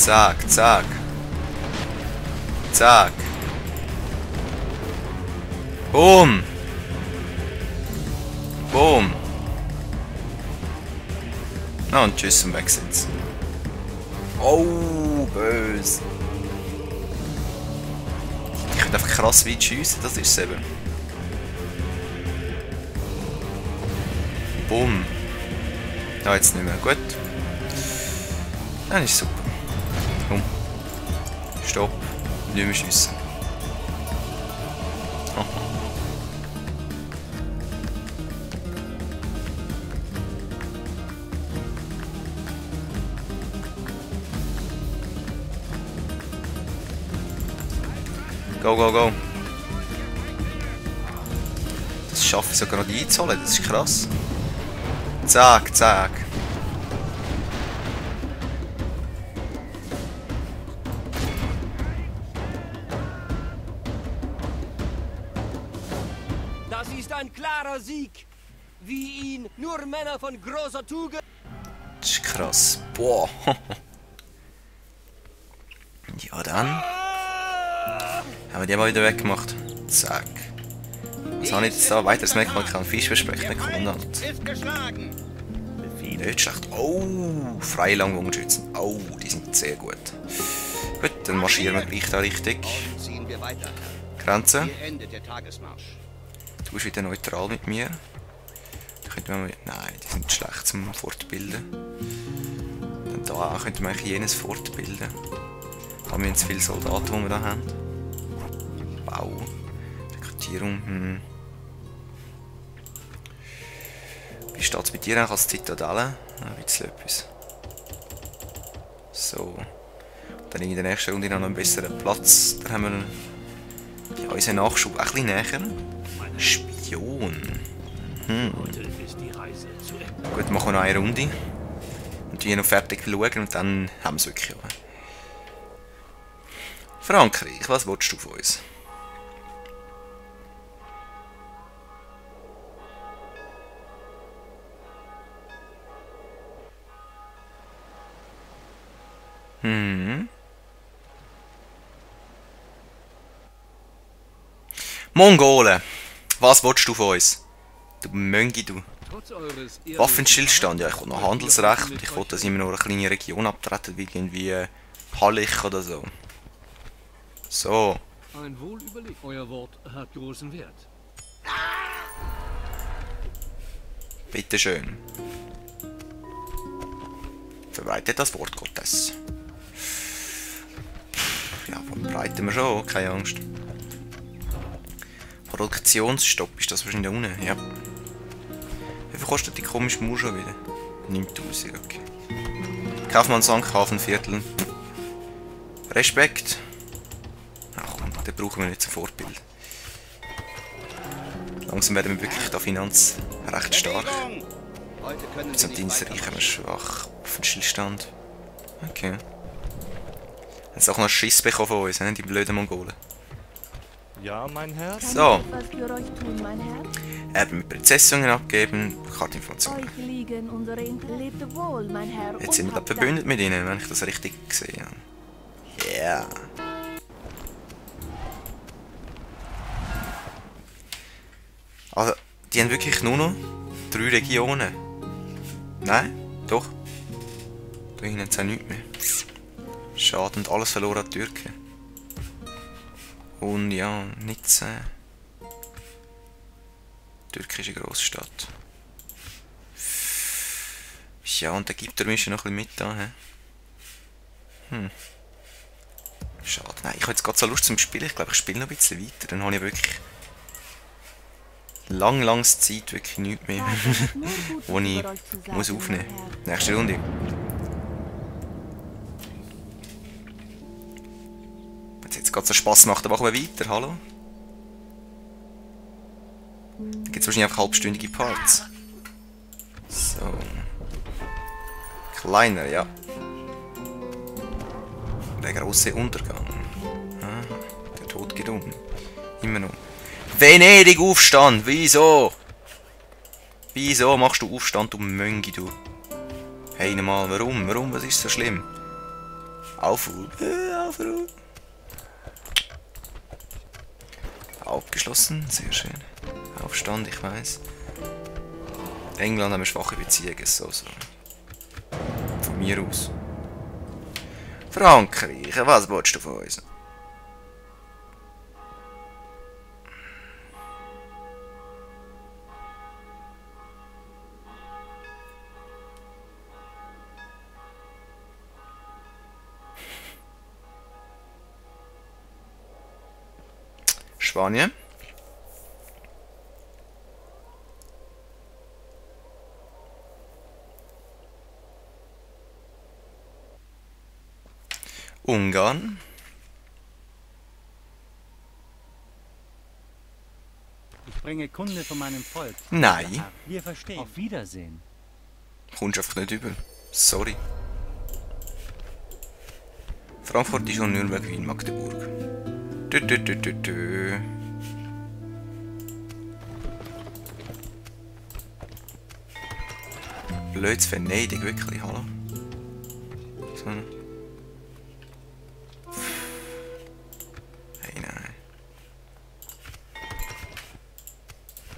Zack, zack. Zack. Boom. Boom. Na und tschüss und weg sind's. Oh, böse. Ich könnte einfach krass weit schiessen, das ist es eben. Boom. Ja, jetzt nicht mehr. Gut. Dann ist super. Komm. Stopp. Nicht mehr schiessen. Go, go, go. Das schaffe ich sogar noch einzuholen, das ist krass. Zack, zack. Das ist ein klarer Sieg, wie ihn nur Männer von großer Tugend. Das ist krass. Boah. Ja, dann haben wir die mal wieder weggemacht. Zack. Was habe ich jetzt da? Weiteres Merkmal kann Fischbesprechung Kommandant. Nicht schlecht. Oh, freie Langbogenschützen. Oh, die sind sehr gut. Gut, dann marschieren wir gleich da richtig. Grenze. Du bist wieder neutral mit mir. Da könnte man... Nein, die sind schlecht zum Fortbilden. Dann da könnte man eigentlich jenes fortbilden. Haben wir jetzt viele Soldaten, die wir da haben? Bau. Rekrutierung. Wie steht es bei dir eigentlich als Zitadelle? Ein bisschen etwas. So. Dann in der nächsten Runde noch einen besseren Platz. Da haben wir ja, unseren Nachschub ein bisschen näher. Spion. Gut, machen wir noch eine Runde. Und die noch fertig schauen und dann haben wir es wirklich. Frankreich, was willst du von uns? Mongolen, was willst du von uns? Du Möngi, du. Waffenstillstand, ja, ich will noch Handelsrecht und ich will, dass ich mir noch eine kleine Region abtreten, wie irgendwie Hallich oder so. So. Ein wohl überlegt. Euer Wort hat großen Wert. Bitteschön. Verbreitet das Wort Gottes. Ja, verbreiten wir schon, keine Angst. Produktionsstopp, ist das wahrscheinlich da unten? Ja. Wie viel kostet die komische Mauer schon wieder? 9000, okay. Kaufmannshafenviertel. Respekt. Ach komm, den brauchen wir nicht zum Vorbild. Langsam werden wir wirklich da Finanz recht stark. Byzantinische Reich haben wir schwach. Auf den Stillstand. Okay. Jetzt auch noch Schiss bekommen von uns, die blöden Mongolen. Ja, mein Herr? So. Was für euch tun, mein Herr? Erben mit Prinzessungen abgeben, Kartinformationen. Euch liegen unsere Lebt wohl, mein Herr. Jetzt sind wir da verbündet mit ihnen, wenn ich das richtig gesehen habe. Ja. Yeah. Also, die haben wirklich nur noch 3 Regionen. Nein, doch. Da hinten haben sie nichts mehr. Schade, und alles verloren an die Türken. Und ja, nichts. Türkische Großstadt. Ja, und der Ägypter müssen noch ein bisschen mit da. Schade. Nein, ich habe jetzt gerade so Lust zum Spielen. Ich glaube, ich spiele noch ein bisschen weiter. Dann habe ich wirklich langes Zeit wirklich nichts mehr, wo ich muss aufnehmen muss. Nächste Runde. Wenn es jetzt gerade so Spass macht, dann machen wir weiter. Hallo? Da gibt es wahrscheinlich einfach halbstündige Parts. So. Kleiner, ja. Der große Untergang. Aha, der Tod geht um. Immer noch. Venedig Aufstand! Wieso? Wieso machst du Aufstand, du Möngi, du? Hey, nochmal, warum? Warum? Was ist so schlimm? Aufruhr. Aufruhr. Abgeschlossen, sehr schön. Aufstand, ich weiß. England haben wir schwache Beziehungen, so. Von mir aus. Frankreich, was willst du von uns? Spanien. Ungarn. Ich bringe Kunde von meinem Volk. Nein. Wir verstehen. Auf Wiedersehen. Kommst einfach nicht über. Sorry. Frankfurt ist und Nürnberg, Wien, Magdeburg. Blöds Venedig, wirklich, hallo? So. Hey, nein.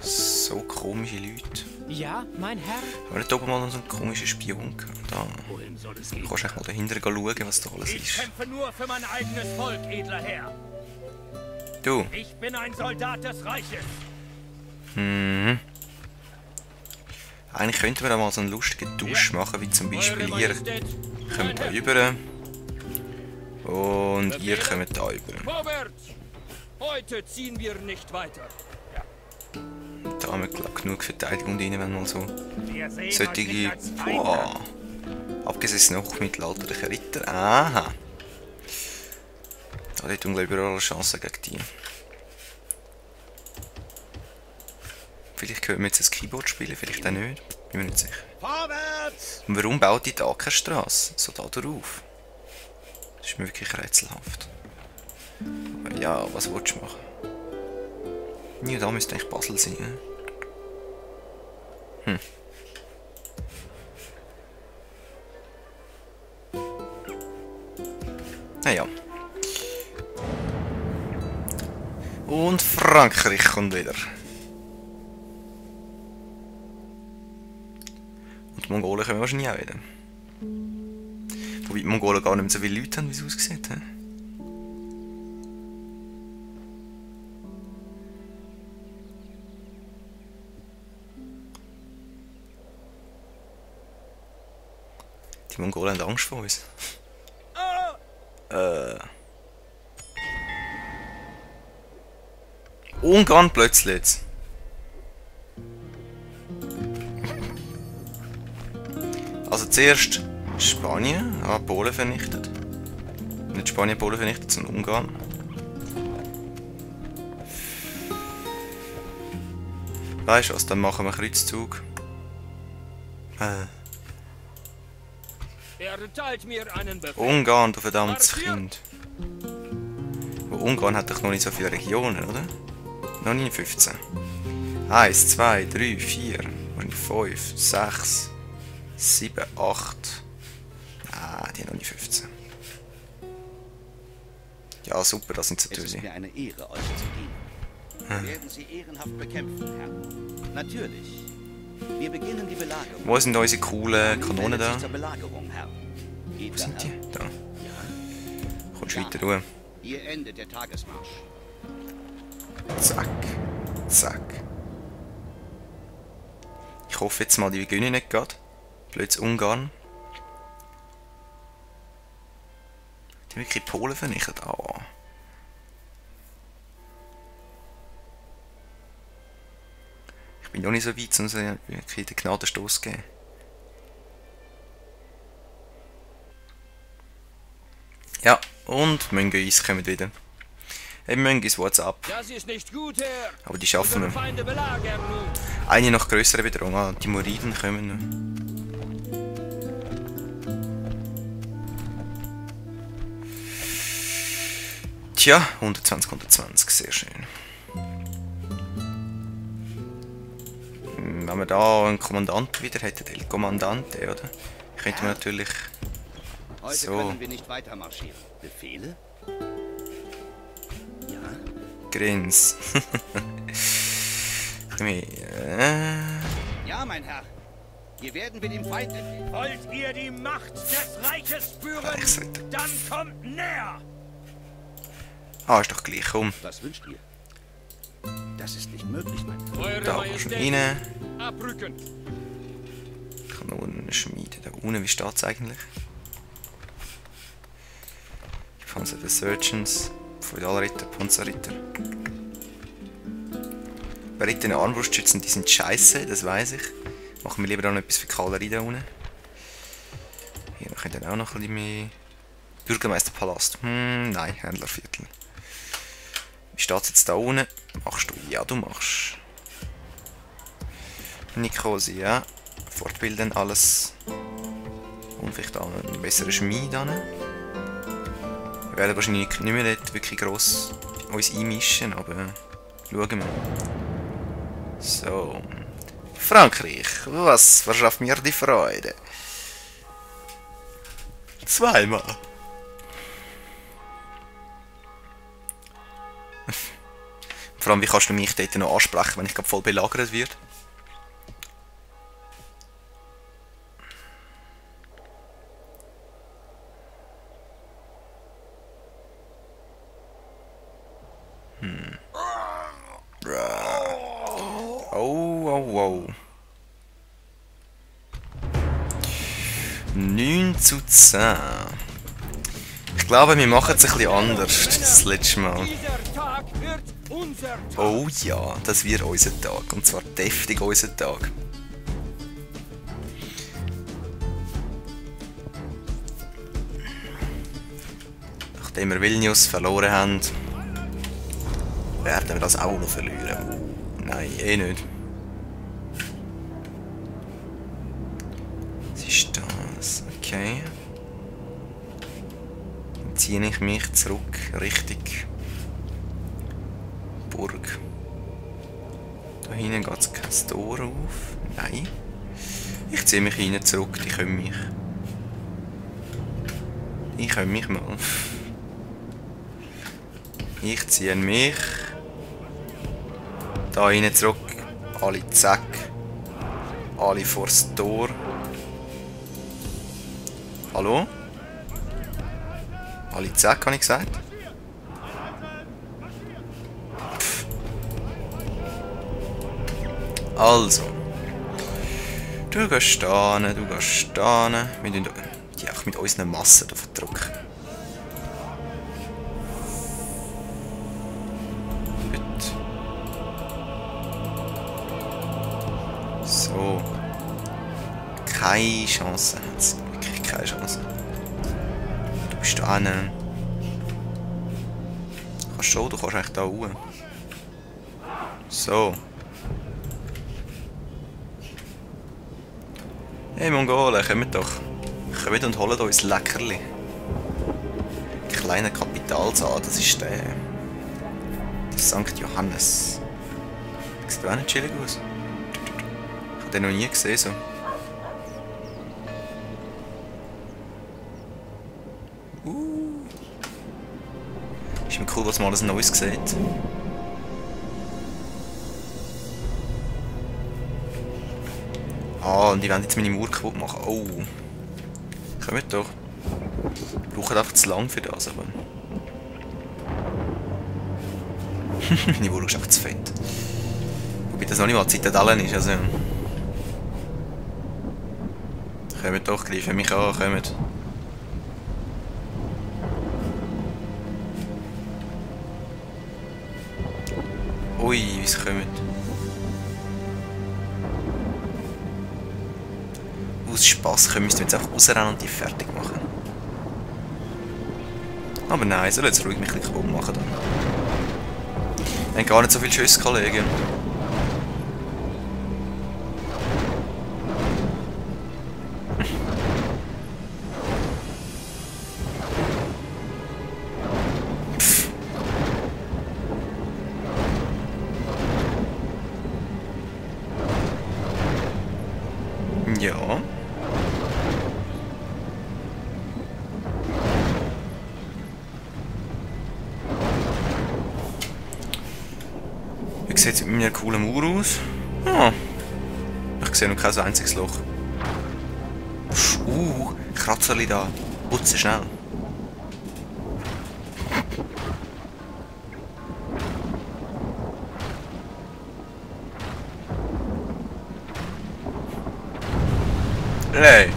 So komische Leute. Ja, mein Herr. Aber nicht oben mal so einen komischen Spion gehabt. Da. Wohin soll es gehen? Du kannst echt mal dahinter schauen, was da alles Ich ist. kämpfe nur für mein eigenes Volk, edler Herr. Du. Ich bin ein Soldat des Reiches. Mhm. Eigentlich könnten wir da mal so einen lustigen Dusch machen, wie zum Beispiel Eure hier. Majestät, Kommt da mein rüber. Und ihr kommt da rüber. Vorwärts! Heute ziehen wir nicht weiter. Da haben wir glaub, genug Verteidigung drin, wenn man so Wir sehen euch solche nicht als Feinde. boah, abgesessene hochmittelalterliche Ritter. Aha. Da hat glaube ich überall Chancen gegen die. Vielleicht können wir jetzt ein Keyboard spielen, vielleicht auch nicht. Bin mir nicht sicher. Vorwärts! Und warum baut die Dakenstrasse so da drauf? Das ist mir wirklich rätselhaft. Aber ja, was willst du machen? Ja, da müsste eigentlich Basel sein. Hm. Naja. Und Frankreich kommt wieder. Und die Mongolen kommen wahrscheinlich auch wieder. Wobei die Mongolen gar nicht mehr so viele Leute haben, wie es aussieht. He? Die Mongolen haben Angst vor uns. Ungarn plötzlich jetzt. Also zuerst Spanien, Polen vernichtet. Nicht Spanien Polen vernichtet, sondern Ungarn. Weißt du was, dann machen wir Kreuzzug. Erteilt mir einen Befehl. Ungarn, du verdammtes Kind. Wo Ungarn hat doch noch nicht so viele Regionen, oder? Noch nie 15. 1, 2, 3, 4, 5, 6, 7, 8. Ah, die haben noch nie 15. Ja, super, das sind so Es ist Töse. mir eine Ehre, euch zu dienen. Wir werden sie ehrenhaft bekämpfen, Herr. Natürlich. Wir beginnen die Belagerung. Wo sind unsere coolen Kanonen da? Zur Belagerung, Herr. Wo sind die? Da. Kommst Ja. weiter runter. Hier endet der Tagesmarsch. Zack. Zack. Ich hoffe jetzt mal, die gewinnen nicht gerade. Blöds Ungarn. Die haben wirklich Polen vernichtet. Oh. Ich bin noch nicht so weit, sonst wirklich den Gnadenstoß geben. Ja, und Möngeis kommen wieder. Hey Möngeis, what's up? Das ist nicht gut, Herr. Aber die schaffen Unsere wir. Feinde belagern nun. Eine noch größere Bedrohung. Ah, die Moriden kommen noch. Tja, 120, 120, sehr schön. Wenn wir da einen Kommandant wieder hätten, El Kommandante, oder? Könnte man natürlich Heute So. können wir nicht weiter marschieren. Befehle? Ja? Grins. Ja, mein Herr. Hier werden wir dem Feind entgegen. Wollt ihr die Macht des Reiches spüren? Reichsritter. Dann kommt näher! Ah, ist doch gleich, komm. Was wünscht ihr? Das ist nicht möglich, mein Herr. Eure Da kannst du Majestät, rein. abrücken! Kanonen schmieden. Da unten, wie steht es eigentlich? Panzer des Surgeons, Feudalritter, Panzerritter. Bei Ritter in Armbrustschützen, die sind scheiße, das weiß ich. Machen wir lieber auch noch etwas für Kavallerie da unten. Hier können wir auch noch ein bisschen mehr. Bürgermeisterpalast. Nein, Händlerviertel. Wie steht es jetzt da unten? Machst du? Ja, du machst. Nicosia. Fortbilden, alles. Und vielleicht auch einen besseren Schmied an. Wir werden wahrscheinlich nicht mehr dort wirklich gross uns einmischen, aber schauen wir. So. Frankreich, was verschafft mir die Freude? Zweimal. Vor allem, wie kannst du mich dort noch ansprechen, wenn ich gerade voll belagert werde? Oh. 9:10. Ich glaube, wir machen es ein bisschen anders das letzte Mal. Dieser Tag wird unser Tag. Oh ja, das wird unser Tag. Und zwar deftig unser Tag. Nachdem wir Vilnius verloren haben, werden wir das auch noch verlieren. Nein, eh nicht. Was ist das? Okay. Dann ziehe ich mich zurück Richtung Burg. Da hinten geht kein Tor auf. Nein. Ich ziehe mich hinten zurück, die können mich. Die können mich mal. Ich ziehe mich. Da hinten zurück. Alle zack. Alle vors Tor. Hallo? Alle zack, habe ich gesagt? Pff. Also. Du gehst da hin, du gehst da hin. Wir tun die auch mit unseren Massen da verdrücken. Gut. So. Keine Chance hat es. Wirklich keine Chance. Du bist da hin. Kannst schon, du kannst eigentlich da hoch. So. Hey Mongolen, kommt doch. Kommt und holt uns Leckerli. Kleiner Kapitalsaal, das ist der St. Johannes. Sieht auch nicht chillig aus. Ich habe den noch nie gesehen so. Ist mir cool, was man alles Neues sieht. Ah, und die wollen jetzt meine Mauer kaputt machen. Oh. Kommt doch. Ich brauche einfach zu lang für das, aber... meine Mauer ist einfach zu fett. Wobei das noch nicht mal Zitadelle ist, also... Kommt doch, greifen mich an, kommt. Ui, wie es kommt. Aus Spass können wir jetzt einfach rausrennen und die fertig machen. Aber nein, soll jetzt ruhig mich ein bisschen kaputt machen dann. Wir haben gar nicht so viel Schuss, Kollegen. Ja. sieht es mit meiner coolen Mauer aus? Ah. Ich sehe noch kein einziges Loch. Kratzerli da. Putze schnell. Hey.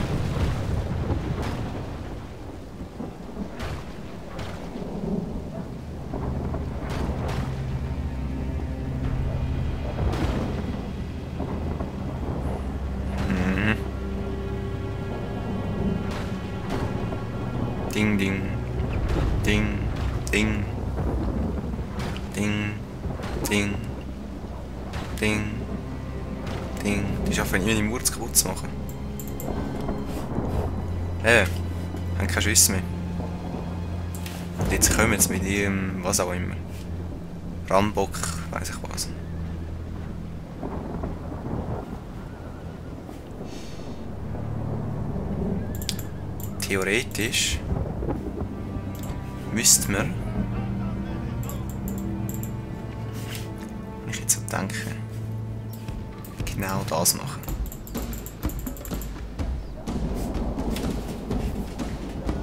Ding, ding. Ding, ding. Ding, ding. Ding. Ding. Die schaffen nie meine Mauer kaputt zu machen. Haben keine Schüsse mehr. Und jetzt kommen sie mit ihrem, was auch immer. Rambock, weiss ich was. Theoretisch müsste man, wenn ich jetzt so denke, genau das machen.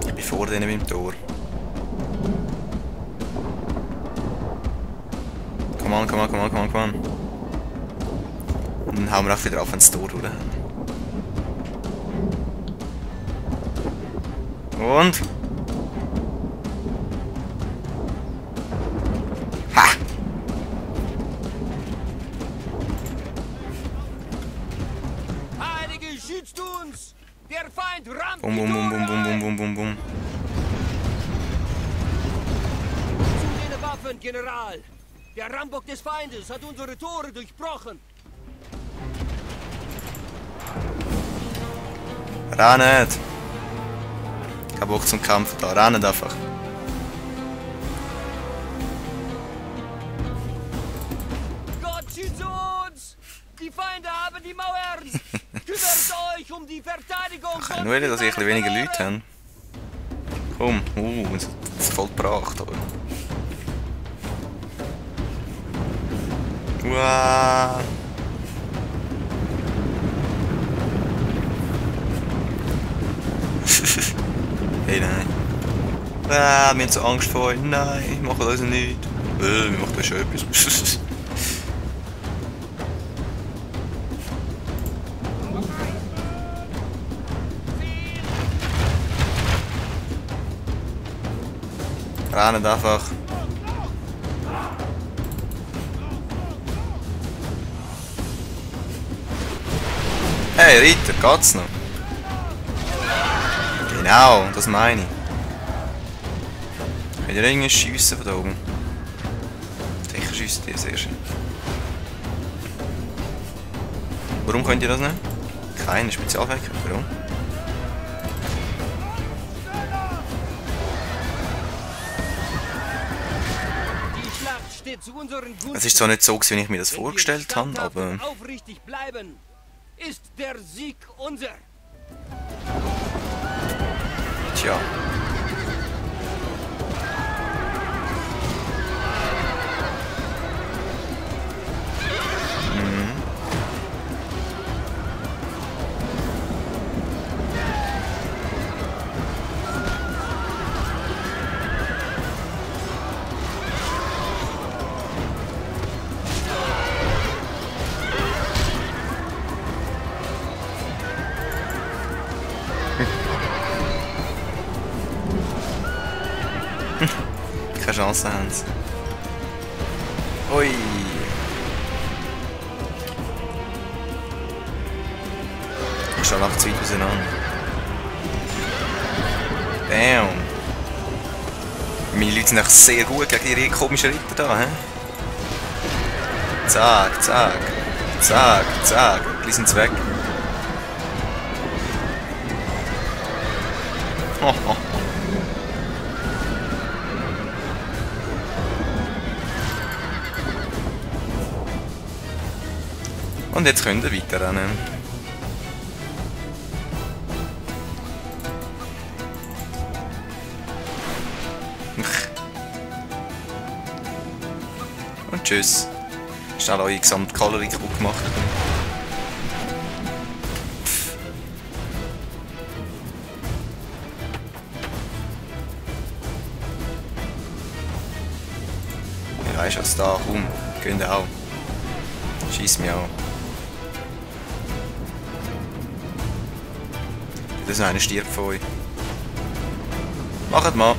Ich bin vor denen beim Tor. Come on, come on, come on, come on, come on. Und dann hauen wir auch wieder auf ins Tor durch. Und? Ha! Heilige, schützt uns! Der Feind rammt Bum, bum, bum, bum, bum, bum, bum, bum, bum. Zu den Waffen, General! Der Rambock des Feindes hat unsere Tore durchbrochen! Rennt! Kein Bock zum Kampf da, rennt einfach. Gott schütze uns! Die Feinde haben die Mauern! Kümmert euch um die Verteidigung! Ich kann nur, dass ich ein bisschen weniger Leute habe. Komm, das ist voll gebracht, aber. Wow. Hey, nein. Wir haben so Angst vor euch. Nein, machen das nicht. Wir machen das schon etwas. Rennen einfach. Hey, Ritter, geht's noch? Genau, das meine ich. Könnt ihr irgendwie schiessen von da oben? Sicher schiessen die sehr schön. Warum könnt ihr das nicht? Keine Spezialfähigkeit, warum? Es ist zwar nicht so, wie ich mir das vorgestellt habe, aber... Aufrichtig bleiben, ist der Sieg unser. Tja. Keine Chance haben sie. Ui. Ich stehe einfach zu weit auseinander. Bam. Meine Leute sind echt sehr gut gegen die komischen Ritter da, hä? Zack, zack. Zack, zack. Die sind weg. Oh, oh. Und jetzt könnt ihr weiter rennen. Und tschüss. Schnell eure Gesamtkalorie kaputt gemacht. Ich weiss was da, komm, gehen auch. Schieß mich auch. Das ist einer stirbt von euch. Macht mal.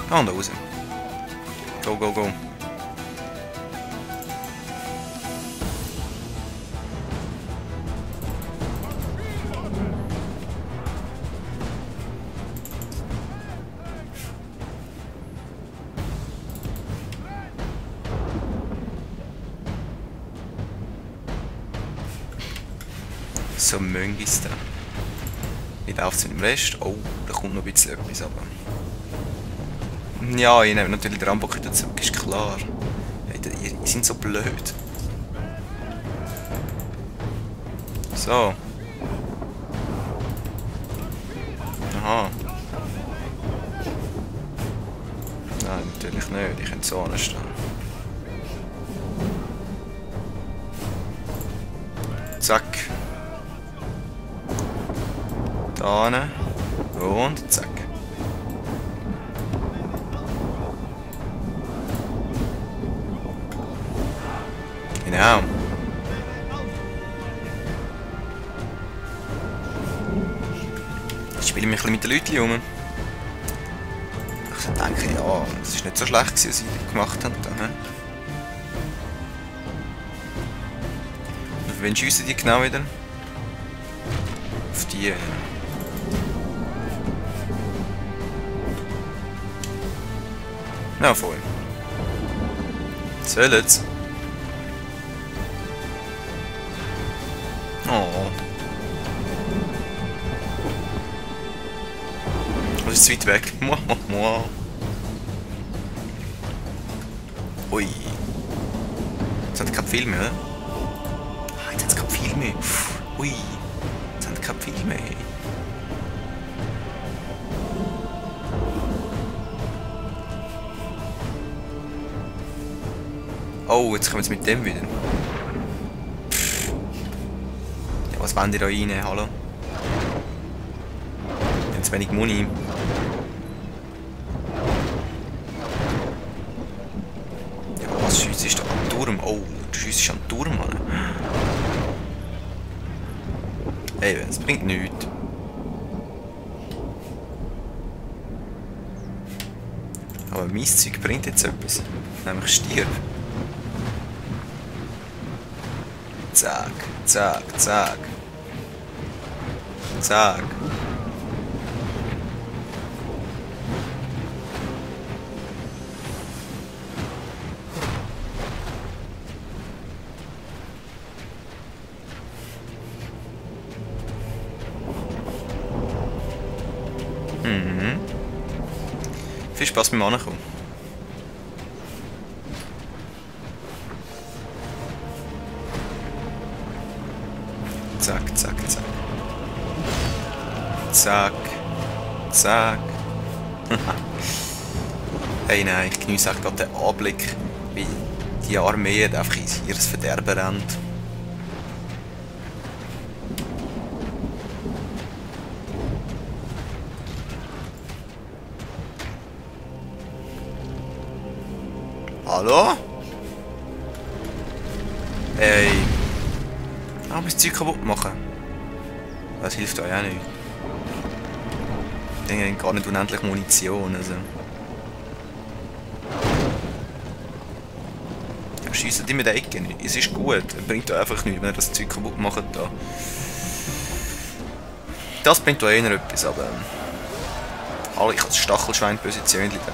Ah, und da raus. Go, go, go. So Möngis da. Wie läuft es mit dem Rest? Oh, da kommt noch ein bisschen etwas, aber... Ja, ich nehme natürlich den Rambock wieder zurück, ist klar. Hey, ihr seid so blöd. So. Aha. Nein, natürlich nicht, ich könnte so anstehen. Zack. Da hin. Und zack. Genau. Jetzt spiele ich mich ein bisschen mit den Leuten rum. Ich denke, ja, es war nicht so schlecht, was sie gemacht haben. Auf wen schiessen die genau wieder? Auf die. Na, voll. Soll's. Oh. Das ist zu weit weg. Ui. Jetzt haben keine Filme, oder? Ah, jetzt haben sie keine Filme. Ui. Jetzt haben sie keine Filme. Oh, jetzt kommen sie mit dem wieder. Ja, was wollen die da rein? Hallo? Die haben zu wenig Muni. Ja, was schiessest du an den Turm? Oh, du schiessest an den Turm, Mann. Ey, das bringt nichts. Aber mein Zeug bringt jetzt etwas. Nämlich Stirb. Zack, zack, zack. Zack. Mhm. Viel Spaß beim Ankommen. Zack, zack, zack. Zack. Zack. Hey, nein, ich genieße auch gerade den Anblick, wie die Armee einfach in ihr Verderben rennt. Hallo? Ey. Ah, mein Zeug kaputt machen. Das hilft euch auch nicht. Ich denke, gar nicht unendlich Munition. Also. Ja, schiessen die mit der Ecke nicht. Es ist gut. Bringt euch einfach nichts, wenn ihr das Zeug kaputt macht. Da. Das bringt euch eher etwas, aber. Hallo, ich habe das Stachelschwein-Position da.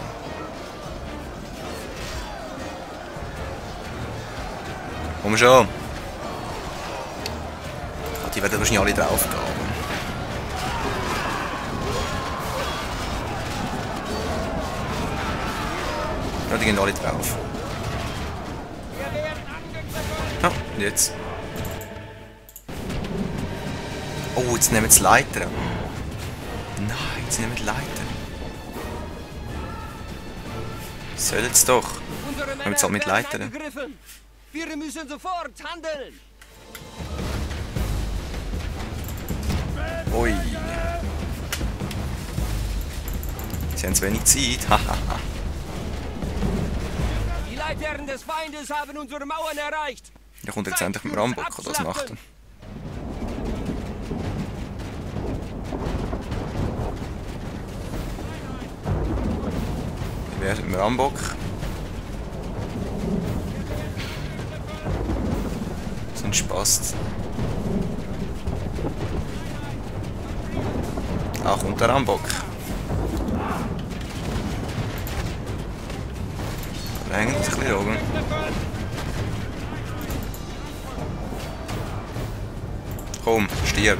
Komm schon! Die werden wahrscheinlich alle drauf gehen. Ja, die gehen alle drauf. Ah, und jetzt. Oh, jetzt nehmen sie Leiter. Nein, jetzt nehmen die Leiter. Sollen sie doch. Unsere Nehmen sie halt mit werden Leitern. angegriffen. Wir müssen sofort handeln. Ui. Sie haben zu wenig Zeit. Hahaha. Die Leitern des Feindes haben unsere Mauern erreicht. Da kommt jetzt endlich mit dem Rambock oder was macht er? Wie wäre es mit dem Rambock? Sonst passt. Ah, kommt der Rambock. Da hängt es ein bisschen oben. Komm, stirb.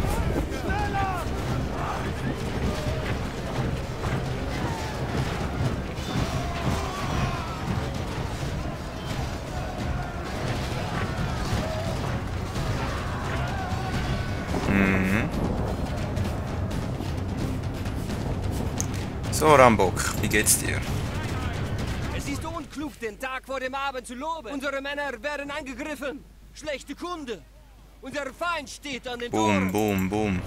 So, Rambock, wie geht's dir? Es ist unklug, den Tag vor dem Abend zu loben. Unsere Männer werden angegriffen. Schlechte Kunde. Unser Feind steht an den Boom, Toren. boom, boom.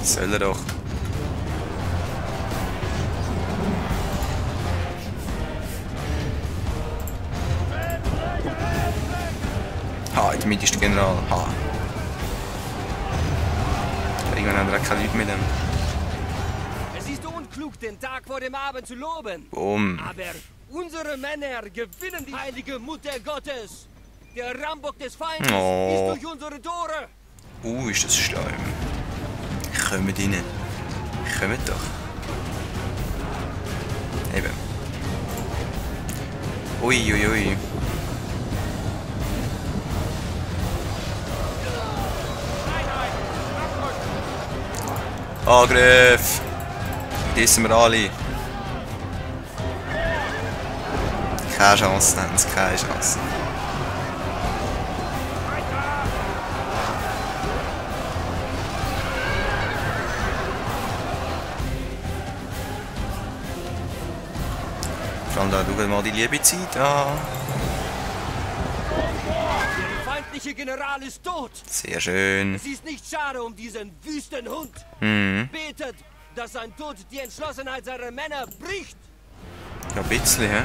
Soll er doch. Ha, in der Mitte ist der General. Ha. Irgendwann haben wir auch keine Leute mit dem. Es ist unklug, den Tag vor dem Abend zu loben. Boom. Aber unsere Männer gewinnen die heilige Mutter Gottes. Der Rambock des Feindes Oh. ist durch unsere Tore. Ist das schlimm. Kommt rein. Kommt doch. Eben. Ui, ui, ui. Angriff! Das sind wir alle. Keine Chance, haben sie keine Chance. Vor allem da, schau mal die Liebezeit an. Der feindliche General ist tot. Sehr schön. Es ist nicht schade um diesen Wüstenhund. Betet, dass sein Tod die Entschlossenheit seiner Männer bricht. Ja, ein bisschen, hä?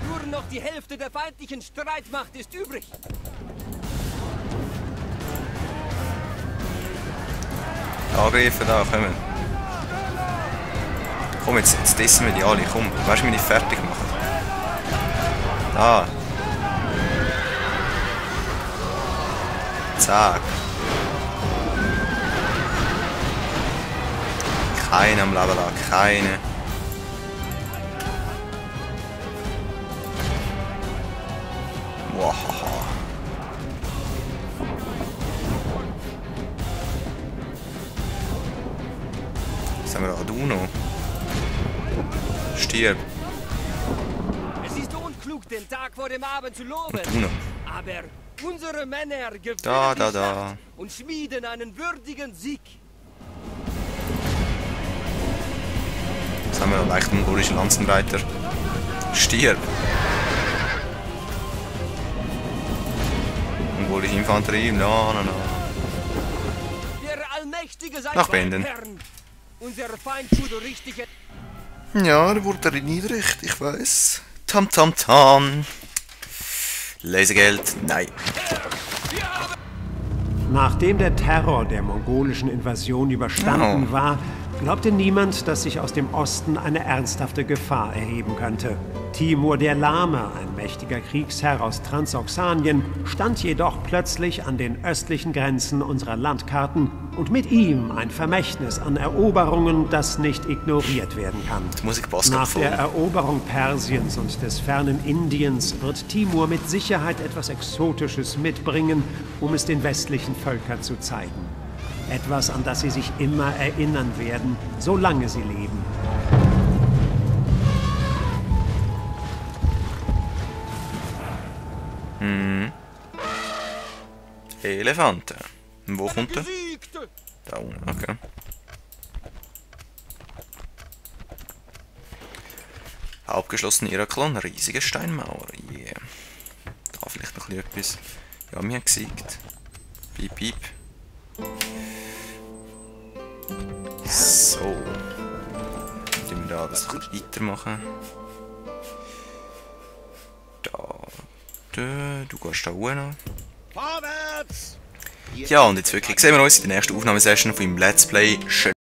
Nur noch die Hälfte der feindlichen Streitmacht ist übrig. Angreifen da, kommen. Komm, jetzt testen wir die alle, komm. Weißt du, wie wir die fertig machen? Da. Zack. Keine am Leben lassen, keine. Wahaha. Was haben wir da? Duno. Stirb. Es ist unklug, den Tag vor dem Abend zu loben. Duno. Aber unsere Männer gewinnen Da, die da. Schlacht und schmieden einen würdigen Sieg. Jetzt haben wir einen leicht mongolischen Lanzenreiter. Stirb. Mongolische Infanterie. Na. Der Allmächtige sei Nach Benden. Herrn. Unser Feind tut richtig. Ja, da wurde er niedrig, ich weiß. Tam tam tam. Lesegeld, nein. Nachdem der Terror der mongolischen Invasion überstanden war, glaubte niemand, dass sich aus dem Osten eine ernsthafte Gefahr erheben könnte. Timur der Lahme, ein mächtiger Kriegsherr aus Transoxanien, stand jedoch plötzlich an den östlichen Grenzen unserer Landkarten und mit ihm ein Vermächtnis an Eroberungen, das nicht ignoriert werden kann. Die Musik passt Nach voll. der Eroberung Persiens und des fernen Indiens wird Timur mit Sicherheit etwas Exotisches mitbringen, um es den westlichen Völkern zu zeigen. Etwas, an das sie sich immer erinnern werden, solange sie leben. Elefanten. Und wo kommt er? Gesiegte! Da unten, okay. Abgeschlossen Iraklon, riesige Steinmauer. Yeah. Da vielleicht noch etwas. Ja, wir haben gesiegt. Piep, piep. So. Dann wir da das ein bisschen weitermachen. Du gehst da hoch. Vorwärts! Ja, und jetzt wirklich sehen wir uns in der nächsten Aufnahmesession von meinem Let's Play.